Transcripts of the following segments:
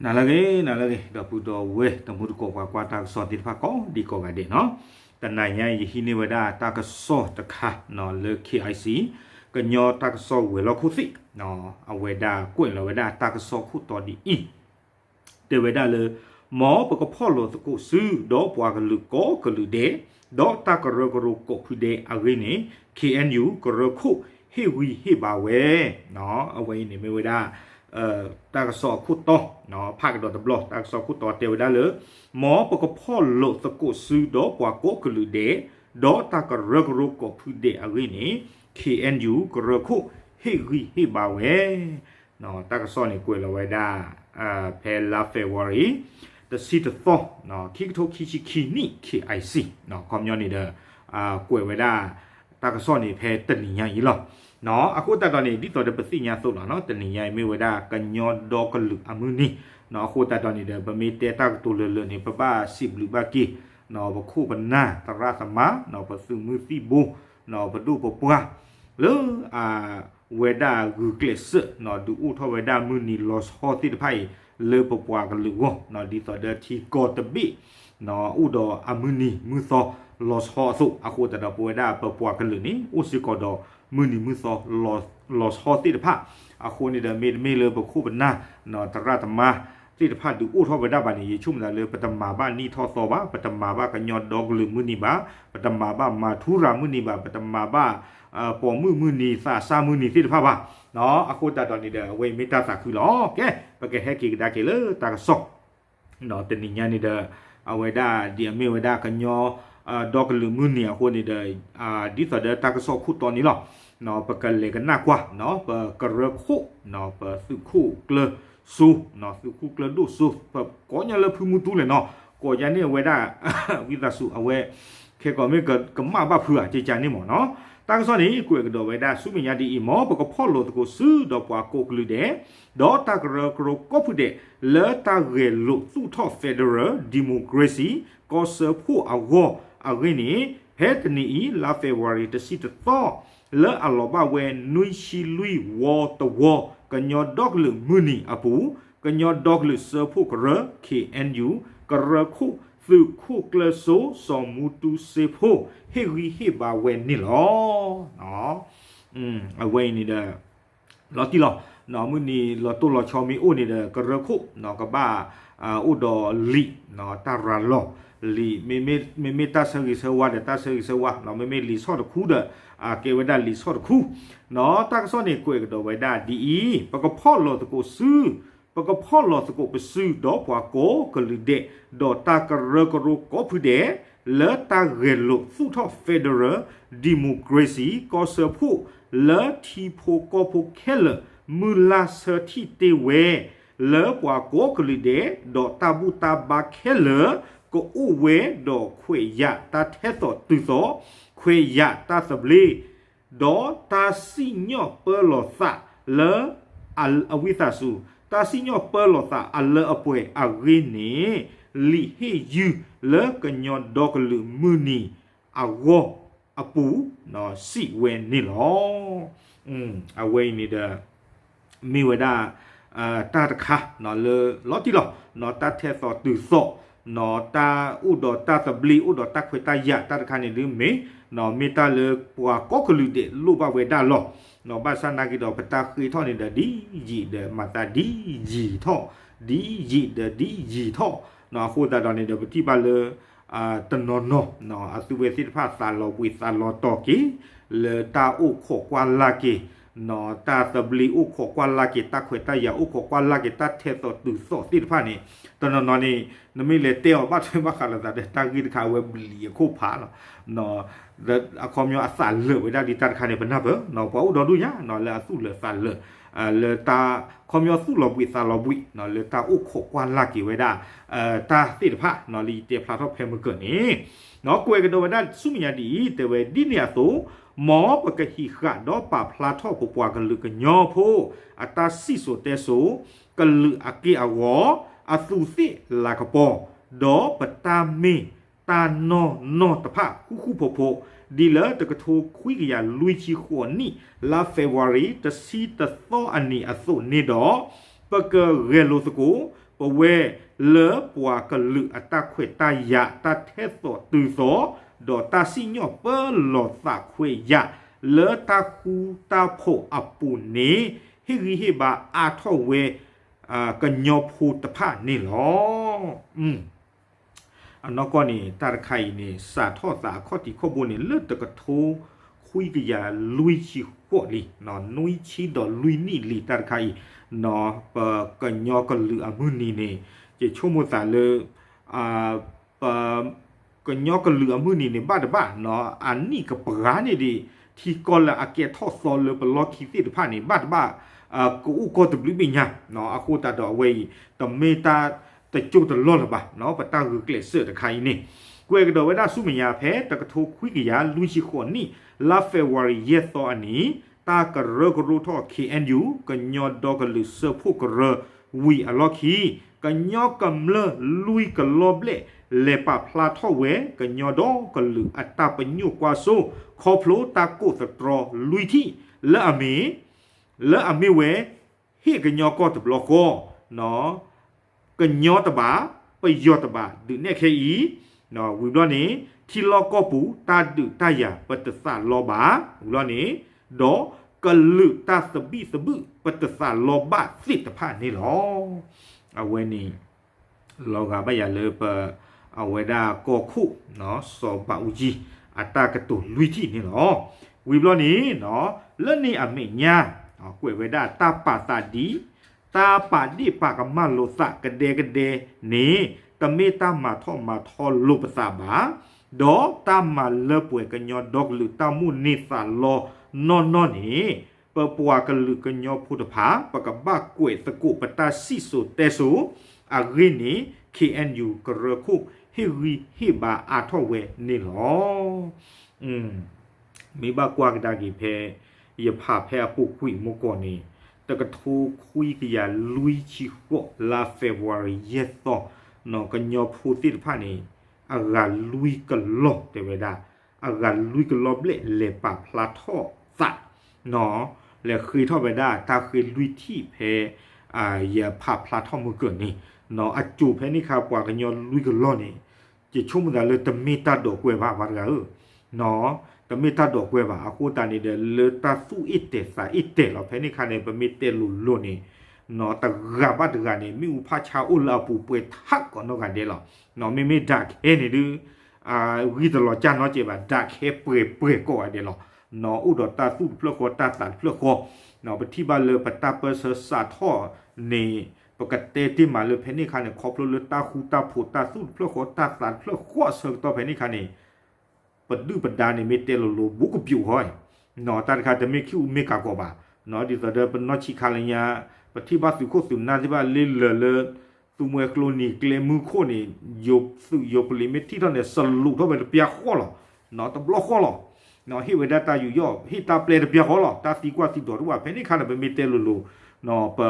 နၤလၢအဂ့ၤ နၤလၢအဂ့ၤ ဒီပုၢ်ဒီဝဲၢ်တံၤသကိးပှၤကွၢ်တၢ်ကစီၣ်သ့ၣ်တဖၣ်ကိးဒံကိးဂၤဒဲးနီၤ, တနၤညါအံၤယဟံးန့ၢ်ဝဲဒၣ်တၢ်ကစီၣ်တခါနီၤ လၢ KIC ကညီတၢ်ကစီၣ်ဝဲၤလီၢ်ခိၣ်သ့ၣ်, အဝဲဒၣ်ကွဲးလီၤဝဲဒၣ်တၢ်ကစီၣ်ခိၣ်တီဒ်အံၤ တဲဝဲဒၣ်လၢ မ်ပကဖီၣ်လိာ်သကိးဆူ ဒီးပှၤကလုာ်ကိးကလုာ်ဒဲး, ဒီးတၢ်ကရၢကရိကိးဖုဒဲးအဂ့ၢ်န့ၣ် KNU ကရၢခိၣ်ဟ့ၣ်ဂံၢ်ဟ့ၣ်ဘါဝဲ, အဝဲအံၤန့ၣ်မ့ၢ်ဝဲဒၣ် တၢ်ကစီၣ်အခိၣ်တီ ဖးကဒီးတဘျီ တၢ်ကစီၣ်ခိၣ်တီတဲဝဲဒၣ်လၢ မ်ပကဖီၣ်လိာ်သကိးဆူ ဒီးပှၤကိးကလုာ်ဒဲး, ဒီးတၢ်ကရၢကရိကိးဖုဒဲးအဂ့ၢ်န့ၣ် KNU ကရၢခိၣ်ဟ့ၣ်ဂံၢ်ဟ့ၣ်ဘါဝဲ တၢ်ကစီၣ်န့ၣ်ကွဲးလီၤဝဲဒၣ် ဖဲလါ February တဆံတသီ ခံကထိခံဆံခံနံၣ် KIC ခီပညီန့ၣ်ဒီး ကွဲးဝဲဒၣ် တၢ်ကစီၣ်န့ၣ်ဖဲတနံၤညါအံၤလီၤ. အဃိသတးဒီးန့ၣ် ဒ်သိးဒီးပသ့ၣ်ညါအသိးလီၤနီၤ တနံၤညါအံၤမ့ၢ်ဝဲဒၣ် ကညီဒီကလုာ်အမုၢ်နံၤ, အဃိသတးဒီးန့ၣ်ဒီး ပမ့ၢ်တဲတၢ်ကတိၤလၢာ်လၢာ်န့ၣ် ပဘၣ်စံးဘျုးဘၣ်က့ၤ ပခိၣ်ပနၢ်သရၣ်သမါ ပသုးမုၢ်သံၣ်ဘိ ပဒိၣ်ပပှၢ် လၢ ဝဲဒၣ်ဂုာ်ကျဲးစၢး ဒုးအိၣ်ထီၣ်ဝဲဒၣ်မုၢ်နံၤလီၤဆီသ့ၣ်တဖၣ်အံၤ လၢပပှၤကလုာ်အဂီၢ် ဒ်သိးဒီးထံကီၢ်တဘ့ၣ် အိၣ်ဒီးအမုၢ်နံၤမုၢ်သီလီၤဆီအသိး အဃိသတးဒီးပဝဲဒၣ်ပပှၤကလုာ်န့ၣ် အိၣ်စ့ၢ်ကီးဒီးမုၢ်နံၤမုၢ်သီလီၤဆီသ့ၣ်တဖၣ် အဃိန့ၣ်ဒီးမ့တမ့ၢ်လၢပခိၣ်ပနၢ် သရၣ်သမါသ့ၣ်တဖၣ်ဒုးအိၣ်ထီၣ်ဝဲဒၣ်ဘၣ်န့ၣ် ယဆိကမိၣ်သးလၢပတမၤဘၣ်နံၣ်ထီၣ်သီဘၣ်, ပတမၤဘၣ်ကညီဒီကလုာ်မုၢ်နံၤဘၣ်, ပတမၤဘၣ်မၤထူရၤမုၢ်နံၤဘၣ်, ပတမၤဘၣ် ပိာ်မုၣ်မုၢ်နံၤသးစၢ်မုၢ်နံၤသ့ၣ်တဖၣ်ဘၣ်. အဃိသတးဒီးန့ၣ်ဒီး အဝဲအံၤမ့ၢ်တၢ်သးခုလီၤ. ကဲ ပကဟဲက့ၤကဒါက့ၤလၢတၢ်ကစီၣ် တနံၤညါန့ၣ်ဒီး အဝဲဒၣ်ဒ်အမ့ၢ်ဝဲဒၣ်ကညီ ဒီကလုာ်မုၢ်နံၤအဃိန့ၣ်ဒီး ဒ်သိးဒီးတၢ်ကစီၣ်ခိၣ်တီန့ၣ်လီၤ. ပကလဲၤကနၣ်ကွၢ် ပကရၢခိၣ် ပသုးခိၣ်ကျၢၢ်စိ သုးခိၣ်ကျၢၢ်ဒိၣ်စိ ပကိးညါလၢဖုမူတူလဲၣ်နီၤ ကိးညါန့ၢ်ဝဲဒၣ် ဝံသးစူၤအဝဲ ခဲကိးမ့ၢ်ကမၣ်ဘၣ်ဖုဧါ ကကန့ၣ်မ့ၢ်နီၤ. တၢ်ကစီၣ်န့ၣ် ကွဲးကဒီးဝဲဒၣ်ဆူမဲာ်ညါဒ်အံၤ မ်ပကဖီၣ်လိာ်သကိးဆူ ဒီးပှၤကိးကလုာ်ဒဲး ဒီးတၢ်ကရၢကရိကိးဖုဒဲး လၢတၢ်ဂဲၤလိာ်သူၣ်ထီၣ် Federal Democracy ကီၢ်စၢဖှိၣ်အဂီၢ်အဂ့ၢ်န့ၣ် ဖဲတနံၤအံၤ လါ February တဆံတသီ လၢအလီၤဘၣ်ဝဲ နွံဆံလွံၢ်ဝီတဝီ ကညီဒီကလုာ်မုၢ်နံၤအပူၤ ကညီဒီကလုာ်စၢဖှိၣ်ကရၢ KNU ကရၢခိၣ်သုးခိၣ်ကျၢၢ်စိ စီၤမူတူစ့ဖိ ဟ့ၣ်ဂံၢ်ဟ့ၣ်ဘါဝဲန့ၣ်လီၤ. အဝဲအံၤန့ၣ်ဒီး လီၤတံၢ်လီၤ မုၢ်နံၤလီၤတိၢ်လီၤဆီမ့ၢ်အိၣ်န့ၣ်ဒီး ကရၢခိၣ် ကဘၣ် အိၣ်ဒီးလံာ် တၢ်ရၤလီၤ လံာ် မ့မ့ၢ်တၢ်ဆၢဂ့ၤဆၢဝါဒီး တၢ်ဆၢဂ့ၤဆၢဝါ မ့မ့ၢ်လံာ်ဆီၣ်တခူဒီး ကဲဝဲဒၣ်လံာ်ဆီၣ်တခူ တၢ်ကစီၣ်န့ၣ်ကွဲးကဒီးဝဲဒၣ်ဒ်အံၤ ပကဖီၣ်လိာ်သကိးဆူ ပကဖီၣ်လိာ်သကိးပစု ဒီးပှၤကိးကလုာ်ဒဲး ဒီးတၢ်ကရၢကရိကိးဖုဒဲး လၢတၢ်ဂဲၤလိာ်သူၣ်ထီၣ် Federal Democracy ကီၢ်စၢဖှိၣ် လၢထံဖိကီၢ်ဖိခဲလၢာ် မုၢ်လၢ်ဆၢထံၣ်တ့ၢ်ဝဲ လၢပှၤကိးကလုာ်ဒဲး ဒီးတၢ်ဘူၣ်တၢ်ဘါခဲလၢာ် ကအိၣ်ဝဲဒီးခွဲးယာ်တၢ်ထဲသိးတုၤသိး ခွဲးယာ်တၢ်သဘျ့ ဒီးတၢ်စံၣ်ညီၣ်ပၢလီၤသးလၢ အဝံသးစူၤ တၢ်စံၣ်ညီၣ်ပၢလီၤသးအလၢအပှဲၤအဂ့ၢ်န့ၣ် လံာ်ဟ့ၣ်ယုၢ်လၢကညီဒီကလုာ်မုၢ်နံၤအဂီၢ်အပူၤ စံးဝဲန့ၣ်လီၤ. အဝဲအံၤန့ၣ်ဒီး မ့ၢ်ဝဲဒၣ် တၢ်တခါ လၢလီၤတံၢ်လီၤ တၢ်ထဲသိးတုၤသိး တၢ်အိၣ်ဒီးတၢ်သဘျ့ အိၣ်ဒီးတၢ်ခွဲးတၢ်ယာ် တၢ်တခါန့ၣ်ဒုးမ့ၢ် မ့ၢ်တၢ်လၢပှၤကိးကလုာ်ဒဲးလိၣ်ဘၣ်ဝဲဒၣ်လီၤ. ဘၣ်ဆၣ်နာ်က့ဒီး ပတၢ်ဃ့ထီၣ်န့ၣ်ဒီး ဒ်ယံာ်ဒီးမၤသးဒ်ယံာ်ထီၣ် ဒ်ယံာ်ဒီးဒ်ယံာ်ထီၣ် အဃိသတးဒီးန့ၣ်ဒီး ပထံၣ်ဘၣ်လၢ တနီၤနီၤ အသုဝဲသ့ၣ်တဖၣ်သးလီၤဘှံးသးလီၤတီၤက့ၤ လၢတၢ်အိၣ်ခိးကွၢ်လၢ်က့ၤ တၢ်သဘျ့အိၣ်ခိးကွၢ်လၢ်က့ၤ တၢ်ခွဲးတၢ်ယာ်အိၣ်ခိးကွၢ်လၢ်က့ၤ တၢ်ထဲသိးတုၤသိးသ့ၣ်တဖၣ်န့ၣ် တနီၤနီၤန့ၣ် နမ့ၢ်လဲၤတဲအီၤဘၣ်ထွဲဘၣ်ဃးလိာ်သးဒီး တၢ်ဂ့ၢ်တခါအဝဲဘျံးအခိၣ်ဖးလီၤ. အခီပညီအသးလၢာ်ဝဲဒၣ်ဒ်တၢ်တခါန့ၣ် ပနၢ်ပၢၢ် ပှၤအိၣ်ဒီဒူၣ်ညါ လၢအသူၣ်လၢာ်သးလၢာ် လၢတၢ်ခီပညီသူၣ်လီၤဘှံးသးလီၤဘှံး လၢတၢ်အိၣ်ခိးကွၢ်လၢ်က့ၤဝဲဒၣ် တၢ်သ့ၣ်တဖၣ် လၢယတဲဖျါထီၣ်ဖဲမုၢ်ကၢၢ်န့ၣ် ကွဲးကဒီးဝဲဒၣ်ဆူမဲာ်ညါဒ်အံၤ တဲဝဲဒ်န့ၣ်အသိး မ်ပကဟံးဃာ်ဒီးပာ်ဖျါထီၣ်ပပှၤကလုာ်ကညီဖိ အတၢ်စံၣ်စိၤတဲစိၤ ကလုာ်အက့ၢ်အဂီၤ အသူးသ့ၣ်လၤကပီၤ ဒီးပတၢ်မ့ၢ်တၢ်နီၢ်နီၢ်တဖၣ်ဃူဃူဖိးဖိး ဒ်လၢတကထိခွံကယၤလွံၢ်ဆံဃိးနံၣ် လါ February တဆံတသီအနံၤအသိးန့ၣ်ဒီး ပကဂဲၤလိာ်သကိး ပဝဲလၢပှၤကလုာ်အတၢ်ခွဲးတၢ်ယာ် တၢ်ထဲသိးတုၤသိး ဒီးတၢ်စံၣ်ညီၣ်ပၢလီၤသးခွဲးယာ် လၢတၢ်ဃူတၢ်ဖိးအပူၤန့ၣ် ဟ့ၣ်ဂံၢ်ဟ့ၣ်ဘါအါထီၣ်ဝဲ ကညီဖိတဖၣ်န့ၣ်လီၤ. အနီၢ်ကီၢ်န့ၣ် တၢ်တခါအံၤန့ၣ် စးထီၣ်သးအခီၣ်ထံးခီၣ်ဘိန့ၣ် လၢတကထိခွံကယၤလွံၢ်ဆံဃိးလံ, နွံဆံဒီးလွံၢ်နံၣ်လံ တၢ်တခါအံၤ, ပကညီကလုာ်အမုၢ်နံၤန့ၣ် ယဆိကမိၣ်သးလၢ ပ ကညီကလုာ်အမုၢ်နံၤန့ၣ် ဘၣ်တဘၣ် အနံၣ်ကပှၤန့ၣ်ဒံး ထံကီၢ်လၢအကဲထီၣ်သီလၢပလီၢ်ခံသ့ၣ်တဖၣ်န့ၣ် ဘၣ်တဘၣ် ကအိၣ်ကီၢ်တဘျုးဘ့ၣ်ညါ, အဃိသတးဒီးအဝဲအံၤ တမ့ၢ်တၢ်တကၠိတလီၢ်လၢၤဘၣ်, ပတၢ်ဂုာ်ကျဲးစၢးတခါအံၤန့ၣ် ကွဲးကဒီးဝဲဒၣ်ဆူမဲာ်ညါ ဖဲတကထိခွံကယၤလွံၢ်ဆံဃိးနံၣ် လါ February ယဲၢ်သီအနံၤ တၢ်ကရၢကရိထီၣ် ခ့ၣ်အဲၣ်ယူၣ် ကညီဒီကလုာ်စၢဖှိၣ်ကရၢဝံၤအလီၢ်ခံ ကညီကမျၢၢ်လွံၢ်ကလီၢ်ဘျဲၣ် လဲၤပာ်ဖျါထီၣ်ဝဲ ကညီဒီကလုာ်အတၢ်ပညိၣ်ကွၢ်စိ ခီဖျိတၢ်ကိးသတြီလွံၢ်ထံၣ် လၢအမ့ၢ် လၢအမ့ၢ်ဝဲ ဟ့ၣ်ကညီကီၢ်တဘျီဃီ ကညီတဘၣ် ပယီၤတဘၣ် ဒုးနဲၣ်ခဲအံၤ ဝံၤဘျီန့ၣ် ထံလီၢ်ကီၢ်ပူၤ တၢ်ဒုးတၢ်ယၤ ပတသးလီဘၣ် ဝံၤဘျီန့ၣ် ဒီးကလုာ်တၢ်သဘံၣ်သဘုၣ် ပတသးလီဘၣ်သ့ၣ်တဖၣ်န့ၣ်လီၤ. အဝဲန့ၣ် လီၤဂာ်ဘၣ်ယၤလၢပ အဝဲဒၣ်ကီၢ်ခိၣ် စီၤဘးအူကၠံ အတၢ်ကတိၤလွံၢ်ထံၣ်န့ၣ်လီၤ. ဝံၤဘျီန့ၣ် လၢန့ၣ်အမဲာ်ညါ ကွဲးဝဲဒၣ်တၢ်ပာ်သးဒ် တၢ်ပာ်ဒ့ၣ်ပာ်ကမၣ်လိာ်သးကဒဲကဒဲန့ၣ် တမ့ၢ်တၢ်မၤထီၣ်မၤထီလိာ်ပသးဘၣ်, ဒီးတၢ်မၤလၢပှဲၤကညီဒီကလုာ်တၢ်မိၣ်န့ၢ်သးလီနီၢ်နီၢ်န့ၣ် ပပှၤကလုာ်ကညီဖိတဖၣ် ပကဘၣ်ကွဲးသကိးပတၢ်စံၣ်စိၤတဲစိၤအဂ့ၢ်န့ၣ် ခ့ၣ်အဲၣ်ယူၣ် ကရၢခိၣ် ဟ့ၣ်ဂံၢ်ဟ့ၣ်ဘါအါထီၣ်ဝဲန့ၣ်လီၤ. မ့ၢ်ဘၣ်ကွၢ်ကဒါက့ၤဖဲ ယဖးဖဲအပူၤကွံာ်မူကီၢ်န့ၣ် တကထိခွံကယၤလွံၢ်ဆံဃိး လါ February ယဲၢ်သီ ကညီဖိသ့ၣ်တဖၣ်န့ၣ် အဂၤလွံၢ်ကလီၢ်တဲဝဲဒၣ် အဂၤလွံၢ်ကလီၢ်ဘျဲၣ် လဲၤပာ်ဖျါထီၣ်သး လဲၤဃ့ထီၣ်ဝဲဒၣ်တၢ်ဃ့လွံၢ်ထံၣ်ဖဲ ယဖးဖျါထီၣ်မုၢ်ကၢၢ်န့ၣ် အစိၤဖဲန့ၣ်ခါပှၤကညီလွံၢ်ကလီၢ်န့ၣ် ယဆိကမိၣ်သးလၢတမ့ၢ်တၢ်ဒိးကွဲဘၣ် ပှၤတဂၤဧၢ, တမ့ၢ်တၢ်ဒိးကွဲဘၣ် အဃိသတးန့ၣ်ဒီး လၢတၢ်သူၣ်အ့ၣ်တဲာ်သးအ့ၣ်တဲာ်လီၤ ဖဲန့ၣ်ခါန့ၣ် ပမ့ၢ်တဲလိၤလိၤန့ၣ် တဂၤဘၣ်တဂၤန့ၣ် မ့ၣ်အူဖးဆါအိၣ်လၢအပူၤပှဲၤထးကိးနီၢ်ဂၤဒဲးလီၤ. မ့မ့ၢ်ဒၣ်ခဲန့ၣ်ဒုး ဂံၢ်တလီၤကၢ်နီတစဲးဘၣ် ဒၣ်ခဲပှဲၤပှဲၤကိးဂၤဒဲးလီၤ. အိၣ်ဒီးတၢ်သူၣ်တဖျၢၣ်ဃီ တၢ်သးတဖျၢၣ်ဃီ ပထံၣ်ဘၣ်လၢပတၢ်ပၢၢ်ဆၢစးထီၣ်န့ၣ် ပကတဲတ့ၢ်မးလၢဖဲန့ၣ်ခါန့ၣ် ခီဖျိလၢတၢ်ဃူတၢ်ဖိး တၢ်သူၣ်တဖျၢၣ်ဃီ တၢ်သးတဖျၢၣ်ဃီအဆၢကတီၢ်ဖဲန့ၣ်ခါန့ၣ် ပဒုၣ်ပဒါန့ၣ်မ့ၢ်တဲလိၤလိၤ ဘူးကပျိးဃီ တၢ်တခါတမ့ၢ်ခံအူမ့ၢ်ကၤကီးဘၣ်, ဒ်သိးဒီးပနီၢ်ဆံးခါလၢညါ ပထံၣ်ဘၣ်သုးခိၣ်သုးနၢ်သ့ၣ်တဖၣ်လ့လၢာ်လၢ သူမွဲကျိနံၤကျဲမုၢ်ခိၣ်န့ၣ် ယိၤသုးယိၤပလံးမ့ၢ်ထံၣ်ထီၣ်န့ၣ် စလူးထီၣ်ဝဲတပျၢ်ဃီလီၤ, တဘျီဃီလီၤ, ဟ့ၣ်ဝဲဒၣ်တၢ်ယူးယီၣ် ဟ့ၣ်တၢ်ပျဲတပျၢ်ဃီလီၤ, တၢ်သံကွၢ်သံဒိးတအိၣ်ဘၣ် ဖဲန့ၣ်ခါန့ၣ် ပမ့ၢ်တဲလိၤလိၤ ပ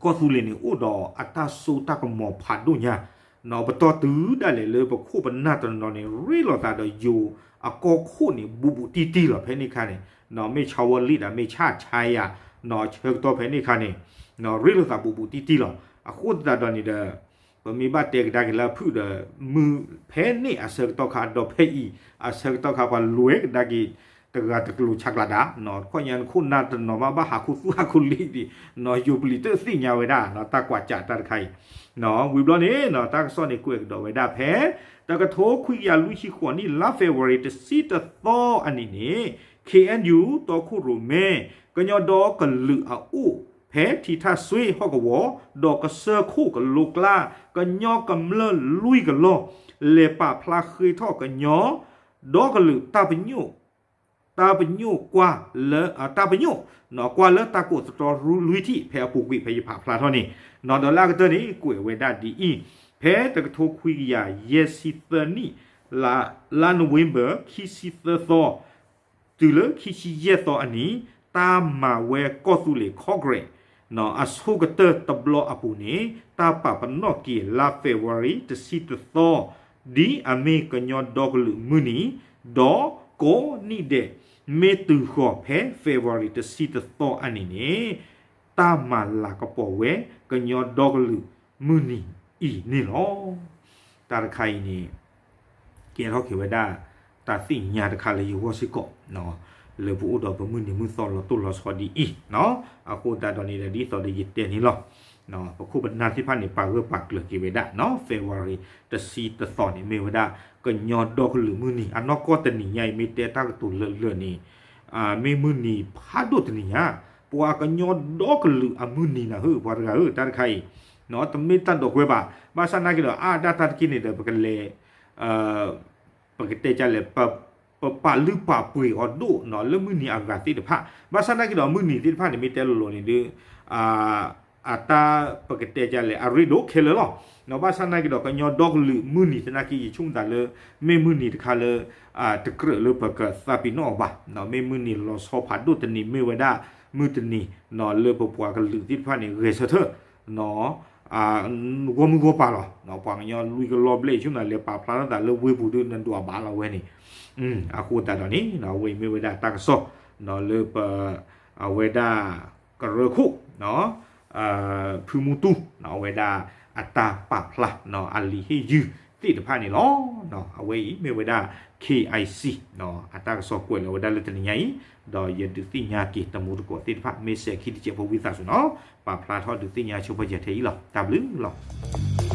ကီၢ်သူလ့ၤန့ၣ် အိၣ်ဒီးအတၢ်စိတၢ်ကမီၤဖးဒိၣ်ညါ, ပတီၢ်တုၤဒၣ်လဲာ်လၢပခိၣ်ပနၢ်တနီၤန့ၣ် ရ့လိာ်သးဒီးယိၤအကီၢ်ခိၣ်န့ၣ် ဘူးဘူးတံၢ်တံၢ်လီၤ ဖဲန့ၣ်ခါန့ၣ်, မ့ၢ်ဆါဝီလံၣ်ဒီး မ့ၢ်ဆါဆါယၤ, ဆၢကတီၢ်ဖဲန့ၣ်ခါန့ၣ် ရ့လိာ်သးဘူးဘူးတံၢ်တံၢ်လီၤ. အဃိသတးဒီးန့ၣ်ဒီး ပမ့ၢ်ဘၣ်တဲကဒါက့ၤလၢအဖုၣ်ဒီး မုၢ်ဖဲန့ၣ်အဆၢကတီၢ်ခါ ဒီးဖဲအံၤအဆၢကတီၢ်ခါ ပှၤလဲၤကဒါက့ၤ တဂၤတကျိၤဆးကျးဒၣ်, ခီၣ်ညါနခိၣ်နၢ်တနီၤမး ဘၣ်ဟးခူသူၣ်ဟးခူလံဒံး, ယိၤပလံးတသ့ၣ်ညါဝဲဒၣ် တၢ်ကွၢ်စးတၢ်တခါအံၤ, ဝံၤဘျီန့ၣ် တၢ်ကစီၣ်န့ၣ်ကွဲးကဒီးဝဲဒၣ်ဖဲ တကထိခွံကယၤလွံၢ်ဆံဃိးနံၣ် လါ February တဆံတသီအနံၤန့ၣ် ခ့ၣ်အဲၣ်ယူၣ် တီခိၣ်ရိၣ်မဲ ကညီဒီကလုာ်အအိၣ် ဖဲထံထၣ်စွ့ဟီၣ်ကဝီၤ ဒီးကစၢၢ်ခိၣ်ကလိကျါ ကညီကမျၢၢ်လွံၢ်ကလီၢ် လဲၤပာ်ဖျါဃ့ထီၣ်ကညီ ဒီကလုာ်တၢ်ပညိၣ် တၢ်ပညိၣ်ကွၢ်လၢ တၢ်ပညိၣ် ကွၢ်လၢတၢ်ကိးသတြီလွံၢ်ထံၣ် ဖဲအပူၤကွံာ်ဖဲယဖးဖျါထီၣ်န့ၣ်, ဒီးလၢအကတၢၢ်န့ၣ် ကွဲးဝဲဒၣ်ဒ်အံၤ, ဖဲတကထိခွံကယၤယဲၢ်ဆံသၢနံၣ် လါ လါ November ခံဆံသၢသီ တုၤလၢခံဆံယဲၢ်သီအနံၤ တၢ်မၤဝဲကီၢ်သူလ့ၤ Congress အဆိကတၢၢ်တဘျီအပူၤန့ၣ် တၢ်ပာ်ပနီၣ်က့ၤလါ February တဆံတသီ ဒ်အမ့ၢ်ကညီဒီကလုာ်မုၢ်နံၤ, ဒီးကိးနံၣ်ဒဲး မ့ၢ်တုၤဃီၤဖဲ February တဆံတသီအနံၤန့ၣ် တၢ်မၤလၤကပီၤဝဲ ကညီဒီကလုာ် မုၢ်နံၤအံၤန့ၣ်လီၤ. တၢ်တခါအံၤန့ၣ် ကဲထီၣ်က့ၤဝဲဒၣ် တၢ်သ့ၣ်ညါတခါလၢယဂီၢ်စ့ၢ်ကီး လၢပအိၣ်ဒီးပမုၢ်နံၤမုၢ်သီလီၤတိၢ်လီၤဆီဒ်အံၤ, အဃိသတးဒီးန့ၣ်ဒီး ဒ်သိးဒီးယတဲန့ၣ်လီၤ. ပခိၣ်ပနၢ်သ့ၣ်တဖၣ်န့ၣ် ပာ်ဂၢၢ်ပာ်ကျၢၤက့ၤဝဲဒၣ် February တဆံတသီန့ၣ် မ့ၢ်ဝဲဒၣ် ကညီဒီကလုာ်မုၢ်နံၤ, အနီၢ်ကီၢ်တနံၤညါအံၤ မ့ၢ်တဲတၢ်ကတိၤလၢာ်လၢာ်န့ၣ် မ့ၢ်မုၢ်နံၤဖးဒိၣ်တနံၤညါ, ပှၤကညီဒီကလုာ်အမုၢ်နံၤနၤဧၢ ပှၤတဂၤဧၢ တၢ်တခါအံၤ, တမ့ၢ်တၢ်ဒိးကွဲဘၣ်. ဘၣ်ဆၣ်သနာ်က့ဒီး အါဒၣ်တၢ်တက့ၢ်န့ၣ်ဒီး ပကလဲၤ ပကတဲဒ်လဲၣ်, ပပာ်လုၢ်ပာ်ပှ့ၤအီၤဒိၣ်နီၤ လၢမုၢ်နံၤအဂၤသ့ၣ်တဖၣ်, ဘၣ်ဆၣ်သနာ်က့ဒီး မုၢ်နံၤသ့ၣ်တဖၣ်န့ၣ် မ့ၢ်တဲလိၤလိၤန့ၣ်ဒီး အတၢ်ပကတဲဒ်လဲၣ် အရ့ဒိၣ်ခဲလၢာ်လီၤ. ဘၣ်ဆၣ်သနာ်က့ဒီး ကညီဒီကလုာ်မုၢ်နံၤသနာ်က့ ယဆိကမိၣ်သးလၢ မ့ၢ်မုၢ်နံၤတခါလၢ တကြၢးလၢပကသးပ့ၤနီၣ်အီၤဘၣ်, မ့ၢ်မုၢ်နံၤလီၤဆီဖးဒိၣ်တနံၤ မ့ၢ်ဝဲဒၣ် မုၢ်တနံၤ လၢပပှၤကလုာ်သ့ၣ်တဖၣ်န့ၣ် ဂဲၤဆၢထၢၣ် ဂီၢ်မုၢ်ဂီၢ်ပၤလီၤ. ပှၤကညီလွံၢ်ကလီၢ်ဘျဲၣ် ယဆိကမိၣ်သး လဲၤပာ်ဖျါထီၣ်သးလၢဝ့ၢ်ပူၤဒီး နဒွးဘၣ်လီၤဝဲန့ၣ်, အဃိသတးဒီးန့ၣ် အဝဲအံၤမ့ၢ်ဝဲဒၣ်တၢ်ကစီၣ် လၢပ အဝဲဒၣ် ကရၢခိၣ် ဖုမူတူၢ် အဝဲဒၣ်အတၢ်ပာ်ဖျါ အလံာ်ဟ့ၣ်ယုၢ်သ့ၣ်တဖၣ်န့ၣ်လီၤ. အဝဲအံၤမ့ၢ်ဝဲဒၣ် K I C အတၢ်ကစီၣ်ကွဲးလီၤဝဲဒၣ်လၢတနံၤညါအံၤ, ဒီးယဒုးသ့ၣ်ညါက့ၤတမူတကိးသ့ၣ်တဖၣ် မ့ၢ်စဲၤခံတစဲးဖိဝံသးစူၤနီၤ ပာ်ဖျါထီၣ်ဒုးသ့ၣ်ညါဆိပာ်စၢၤထဲအံၤလီၤ. တၢ်ဘျုးလီၤ.